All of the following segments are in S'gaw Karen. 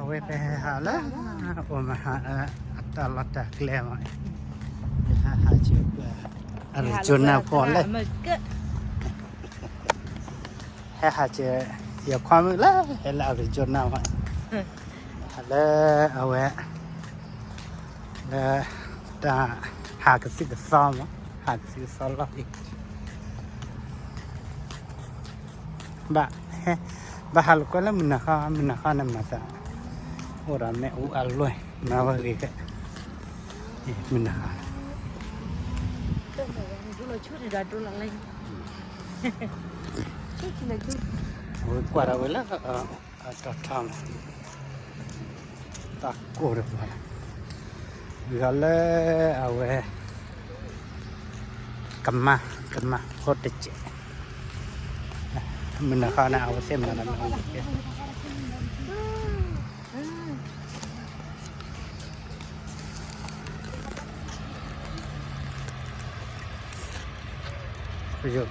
အဝဲပဟဲဟးလၢ အိၣ်မဟါ အတၢ်လီၢ်တၢ်ကျဲမး, ဟဲဟးက့ၤ Arizona ပူၤလဲၣ်, ဟဲဟးက့ၤ ယခွါမုၣ်လၢ ဟဲလၢ Arizona မး, လၢအဝဲ လၢ တၢ် ဟးကသုၣ်ကသီမး, ဟးကသုၣ်ကသီလီၢ်အံၤ ဘၣ်ဟဲ ဘၣ်ဟးလိာ်ကွဲလၢမုၢ်နၤဃီ, မုၢ်နၤဃီန့ၣ်မၤသး အိၣ်ဒီးမ့ၣ်အူအလွဲၢ် မၤဝဲဂ့ၤကဲ, မုၢ်နၤဃီ, အဝဲကွၢ်ဒီးဝဲလၢ အတီၤထီမး, တၢ်ကိၢ်တပၤ, ဂ့ၤလၢ ကမၣ် ကမၣ်ဖိတစဲး, မုၢ်နၤဃီန့ၣ် အဝဲသ့ၣ်မၤဒီးမ့ၣ်အူကဲ ယိ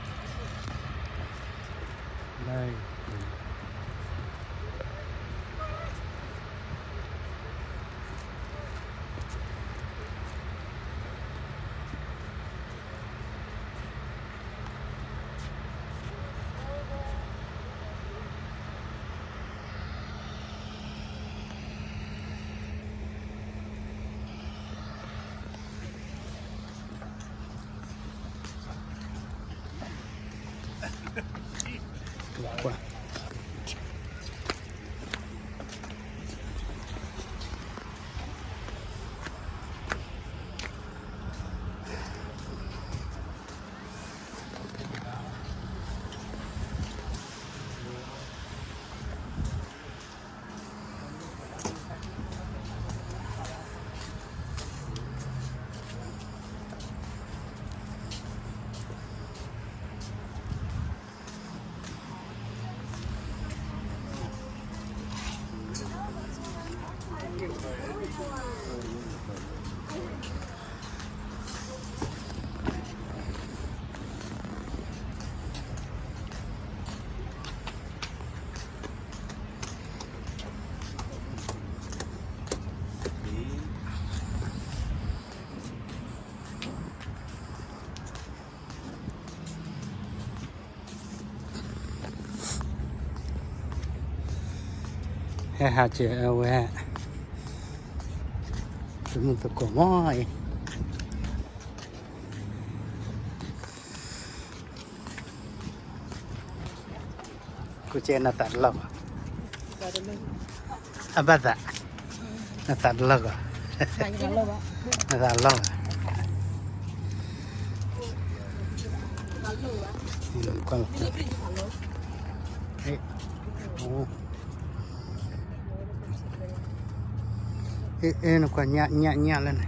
ဟဲဟးက့ၤအဝဲ သမုၢ်သကိးမးအံၤ ကူကဲနသးတလီၢ်ဘၣ်, အဘၣ်သး, နသးတလီၢ်ဘၣ်, နသးလီၢ်ဘၣ်, ကွၢ်လီၤ, နကွၢ်ညၣ်ညၣ်လၢန့ၣ်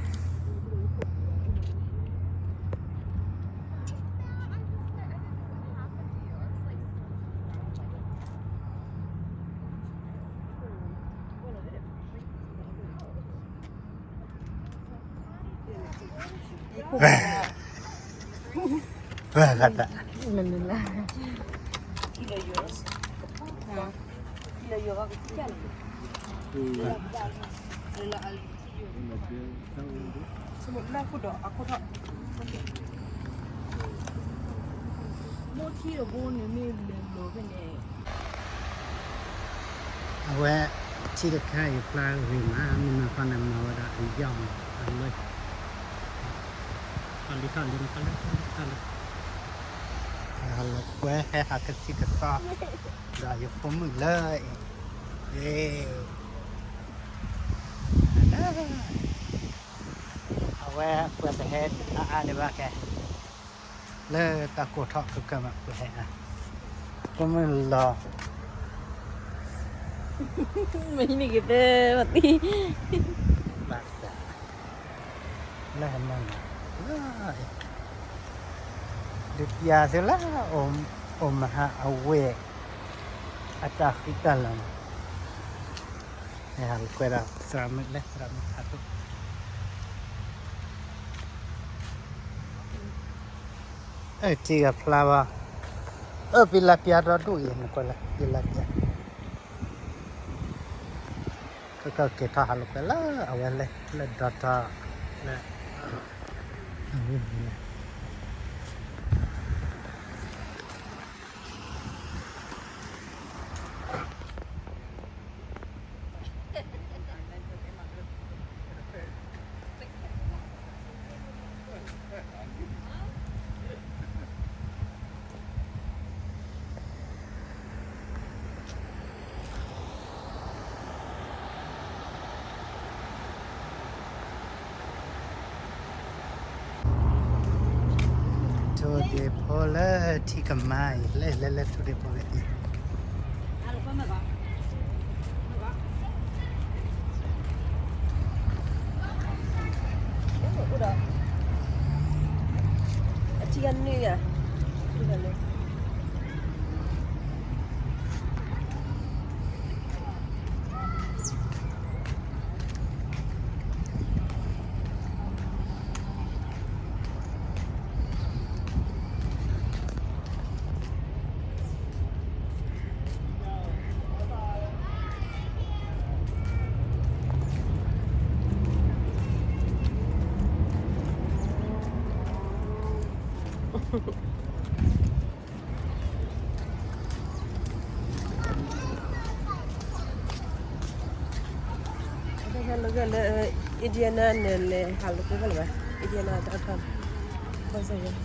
ဝဲ, ဝဲဂၤတၢ်, မနုၤလဲၣ်, မိၢ်ထံၣ်တဘိန့ၣ်မ့ၢ်လဲၤလီၤဖဲန့ၣ် အဝဲ ထံတခါအံၤဖျါဂ့ၤမး မုၢ်နၤခီန့ၣ်မၤဝဲဒၣ်အယီၢ်မး အလွဲၢ်, ထီၣ်လံထီၣ်လံနခီလၢထီၣ်လံထီၣ်လံ, ဟဲလီၤကွဲဟဲဟးကသံၣ်ကသီ ဒီးယဖိမုၣ်လၢအံၤ, အဝဲ ပှၤတဟဲအါအါန့ၣ်ဘၣ်ကဲ လၢတၢ်ကိၢ်ထီၣ်ကကၢၢ်မး ပှၤဟဲအါ, ဖိမုၣ်လီၤ, မ့ၢ်ဟံးန့ၢ်က့ၤသၢဘၣ်သး, လၢဟဲမၤနၤ, ဒုးပျၢ်သုလၢ အိၣ်မဟါအဝဲၢ် အတၢ်ဃံတၢ်လၤန့ၣ် ဟဲဟးလိာ်ကွဲဒီးသရၣ်မုၣ်လၢသရၣ်မုၣ်ဖးဒိၣ်, အၢ ထံဂၤဖျါဘၣ်, အၢ ပံလါပျါဒီဒူၣ်အံၤ နကွၢ်လၢပံလါပျါ, က ကက့ၤထီၣ်ဟးလိာ်ကွဲလၢအဝဲလဲၤလၢ downtown လၢ ထိၣ်ဒ့ၣ်ဖိလၢထံကမါအံၤ လဲၤလဲၤလဲၤထိၣ်ဒ့ၣ်ဖိဝဲသ့ၣ် အထံကနွံဂၤ လၢ Indiana န့ၣ်လဲၤဟးလိာ်ကွဲဖဲလဲၣ်ဘၣ် Indiana တၢ်ထီၣ် ဘၣ်ဆၣ်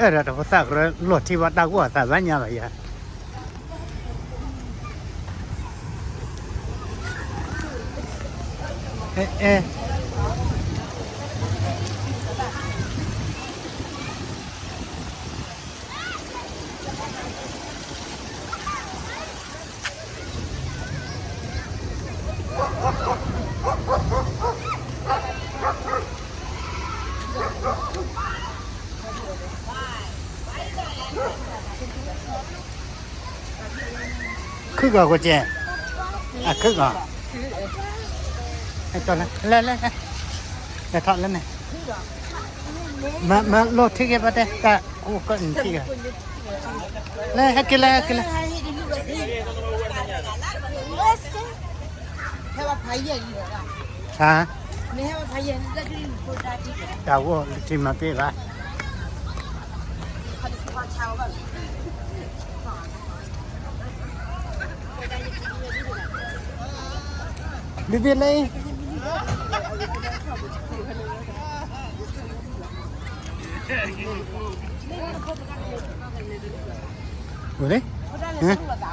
အဲၣ်ဒိးတပသၣ်ကရၢလီၤထံဘၣ်တၢ်ဂီၢ်အသးဘၣ်ညါဘၣ်ယၤ အဲ အဲ ခုၣ်ကီး ကွၢ်ကဲ, အခုၣ်ကီး, လဲၤလဲၤလဲၤ, လဲၤထီၣ်လၢန့ၣ်, မၤလိၣ်ထံက့ၤဘၣ်တဲ, တၢ်ကူၣ်ကီၢ်နထံက့ၤ, လဲၤဟဲက့ၤလဲၤဟဲက့ၤလဲၤ, ဟါ, တၢ်ဂိၢ်လၢထံမၤပ့ၢ်ဘၣ်. Baby လဲၣ်, အိၣ်လၢ, ဟါ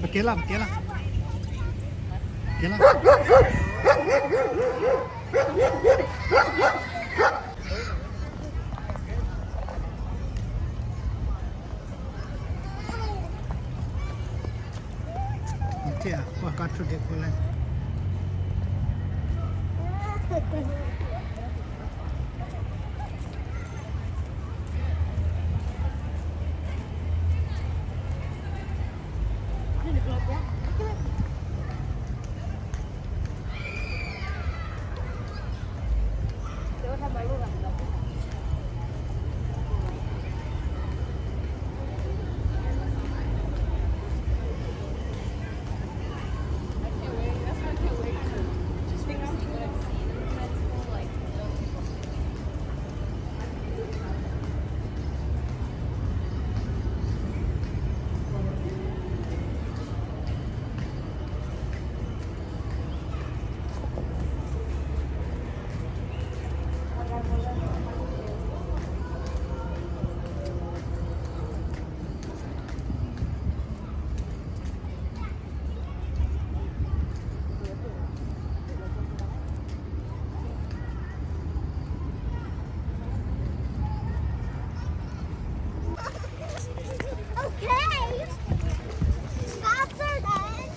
ပကဲလီၤ, ပကဲလီၤ, ကဲလီၤ. နထံၣ်ဧါ, ကွၢ်ကီၢ်ထူၣ်ဒ့ၣ်ဖိလဲၣ်. Okay. Faster then.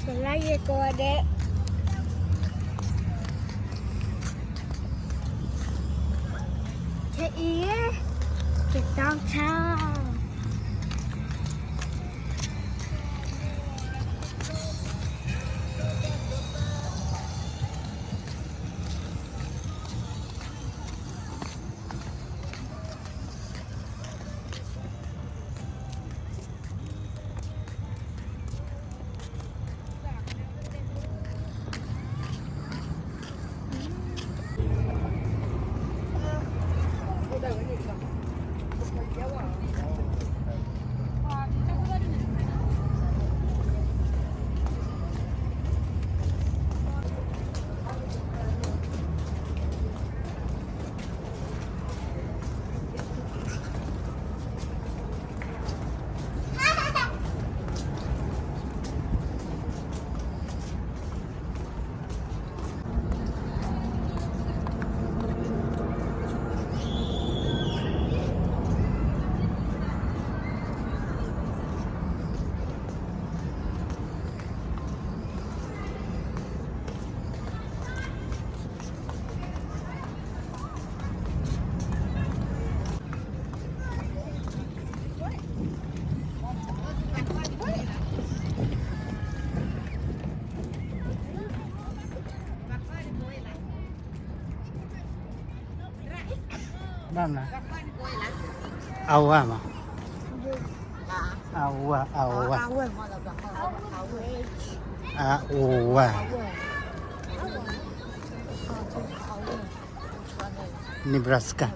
Kelaye kode. Ke iye, ke downtown. Bam la. Awa ma. Awa, awa. Awa. Nebraska.